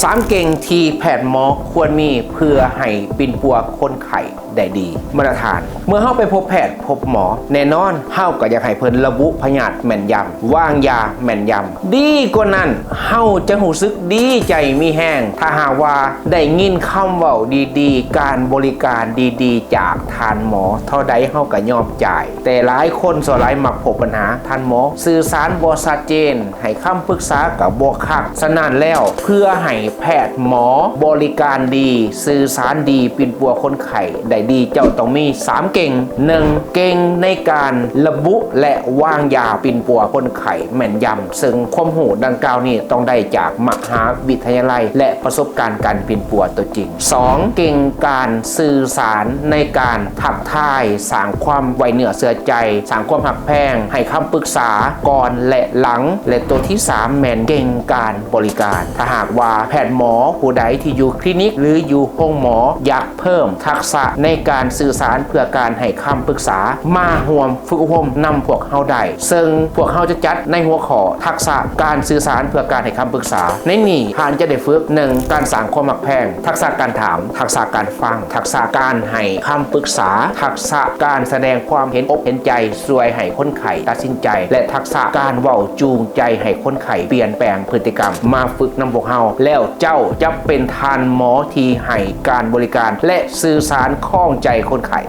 ສາມເກັ່ງທີ່ແພດໝໍຄວນມີເພື່ອໃຫ້ປິ່ນປົວຄົນໄຂ້ໄດ້ດີ. ມາດຕະຖານ ເມື່ອເຮົາໄປພົບແພດພົບໝໍ ແນ່ນອນເຮົາກໍຢາກໃຫ້ເພິ່ນລະບຸພະຍາດແມ່ນຢຳ, ວາງຢາແມ່ນຢຳ. ດີກວ່ານັ້ນ ເຮົາຈະຮູ້ສຶກດີໃຈມີແຮງ ຖ້າຫາກວ່າໄດ້ຍິນຄຳເວົ້າດີໆ, ການບໍລິການດີໆຈາກທ່ານໝໍ ເທົ່າໃດເຮົາກໍຍອມຈ່າຍ. ແຕ່ຫຼາຍຄົນສ່ວນຫຼາຍມັກພົບບັນຫາ ທ່ານໝໍສື່ສານບໍ່ຊັດເຈນ, ໃຫ້ຄຳປຶກສາກໍບໍ່ຄັກ. ສະນັ້ນແລ້ວ ເພື່ອໃຫ້ແພດໝໍບໍລິການດີ, ສື່ສານດີ, ປິ່ນປົວຄົນໄຂ້ໄດ້ດີ, ເຈົ້າຕ້ອງມີສາມເກັ່ງ. ໜຶ່ງ ເກັ່ງໃນການລະບຸ ແລະ ວາງຢາປິ່ນປົວຄົນໄຂ້ແມ່ນຢຳ, ເຊິ່ງຄວາມຮູ້ດັ່ງກ່າວນີ້ຕ້ອງໄດ້ຈາກມະຫາວິທະຍາໄລ ແລະ ປະສົບການການປິ່ນປົວຕົວຈິງ. ສອງ ເກັ່ງການສື່ສານໃນການທັກທາຍ, ສ້າງຄວາມໄວ້ເນື້ອເຊື່ອໃຈ, ສ້າງຄວາມຮັກແພງ, ໃຫ້ຄຳປຶກສາກ່ອນ ແລະ ຫຼັງ. ແລະ ຕົວທີສາມ ແມ່ນເກັ່ງການບໍລິການ. ຖ້າຫາກວ່າແພດໝໍຜູ້ໃດທີ່ຢູ່ຄລີນິກ ຫຼື ຢູ່ໂຮງໝໍ ຢາກເພີ່ມທັກສະໃນການສື່ສານເພື່ອການໃຫ້ຄຳປຶກສາ ມາຮ່ວມຝຶກອົບຮົມນຳພວກເຮົາໄດ້, ເຊິ່ງພວກເຮົາຈະຈັດໃນຫົວຂໍ້ທັກສະການສື່ສານເພື່ອການໃຫ້ຄຳປຶກສາ. ໃນນີ້ທ່ານຈະໄດ້ຝຶກ ໜຶ່ງ ການສ້າງຄວາມຮັກແພງ, ທັກສະການຖາມ, ທັກສະການຟັງ, ທັກສະການໃຫ້ຄຳປຶກສາ, ທັກສະການສະແດງຄວາມເຫັນອົກເຫັນໃຈ, ຊ່ວຍໃຫ້ຄົນໄຂ້ຕັດສິນໃຈ ແລະ ທັກສະການເວົ້າຈູງໃຈໃຫ້ຄົນໄຂ້ປ່ຽນແປງພຶດຕິກຳ. ມາຝຶກນຳພວກເຮົາ ແລ້ວເຈົ້າຈະເປັນທ່ານໝໍທີ່ໃຫ້ການບໍລິການ ແລະ ສື່ສານຄອງໃຈຄົນໄຂ້.